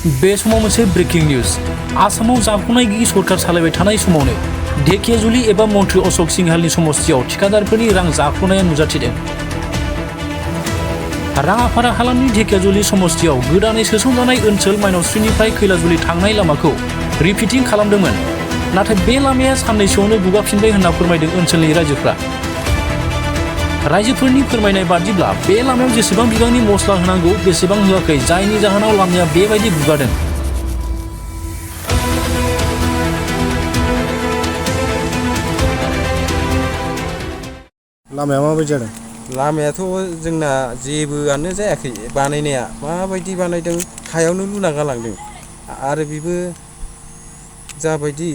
बे समाव मोनसे ब्रेकिं निउज आसामाव जाफुंनाय गैयि सरकार सालायबाय थानाय समावनो ढेकियाजुलि एबा मन्त्रि अशोक सिंहालनि समस्तियाव थिखादारफोरनि रां जाख्ल'नाया नुजाथिदों। राङापारा हालामनि ढेकियाजुलि समस्तियाव गोदानै सोसनजानाय ओनसोल माइनस्रिनिफ्राय खैलाजुलि थांनाय लामाखौ रिपिटिं खालामदोंमोन, नाथाय बे लामाया साननैसोआवनो गुगाफिनबाय होनना फोरमायदों ओनसोलनि रायजोफ्रा। रायजोफोरनि फोरमायनाय बादिब्ला बे लामायाव जेसेबां बिबांनि मस्ला होनांगौ बेसेबां होआखै, जायनि जाहोनाव लामाया बेबायदि गुगादों। लामाया माबायदि जादों? लामायाथ' जोंना जेबोआनो जायाखै बानायनाया। माबायदि बानायदों हायावनो लुना गालांदों आरो बेबो जाबायदि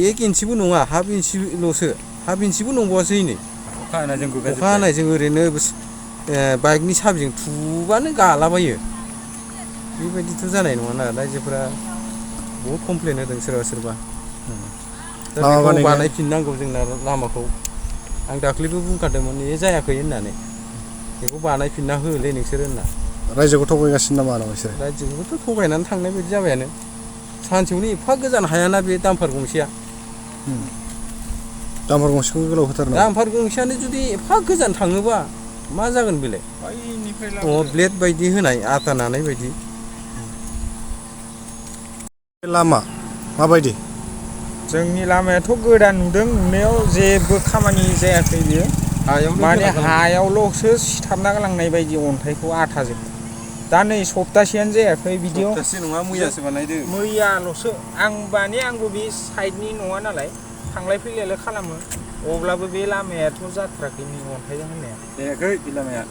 1 इन्सिबो नङा, हाफ इन्सिल'सो, हाफ इन्सिबो नंबावासै नै। अखा हानायजों ओरैनो बाइकनि साबिजों थुबानो गालाबायो। बेबायदिथ' जानाय नङाना। रायजोफोरा बहुद कमप्लेन होदों सोरबा सोरबा। दा बेखौ बानायफिननांगौ जोंना लामाखौ। आं दाख्लैबो बुंखादोंमोन बे जायाखै होननानै, बेखौ बानायफिनना होलै नोंसोर होनना। रायजोखौ थगायगासिनो नामा नोंसोर? रायजोखौथ' थगायनानै थांनाय बायदि जाबायानो। सानसेयावनो एफा गोजान हायाना बे दाम्पार गंसेया। दाम्पार गंसेखौ गोलाव होथारनांगौ। दाम्पार गंसेयानो जुदि एफा गोजान थाङोबा मा जागोन बेलाय? ब्लेड बायदि होनाय, आथा नानाय बायदि। लामा माबायदि? जोंनि लामायाथ' गोदान नुदों, नुनायाव जेबो खामानि जायाखै बियो। माने हायावल'सो सिथाबना गालांनाय बायदि अन्थाइखौ आथाजों। दा नै सप्तासेयानो जायाखै बिदियाव। सप्तासे नङा, मैयासो बानायदों। मैयाल'सो। आंबो बे साइडनि नङा नालाय, थांलाय फैलायलाय खालामो। अब्लाबो बे लामायाथ' जाथाराखै, नै अन्थाइजों होननाया जायाखै बे लामाया।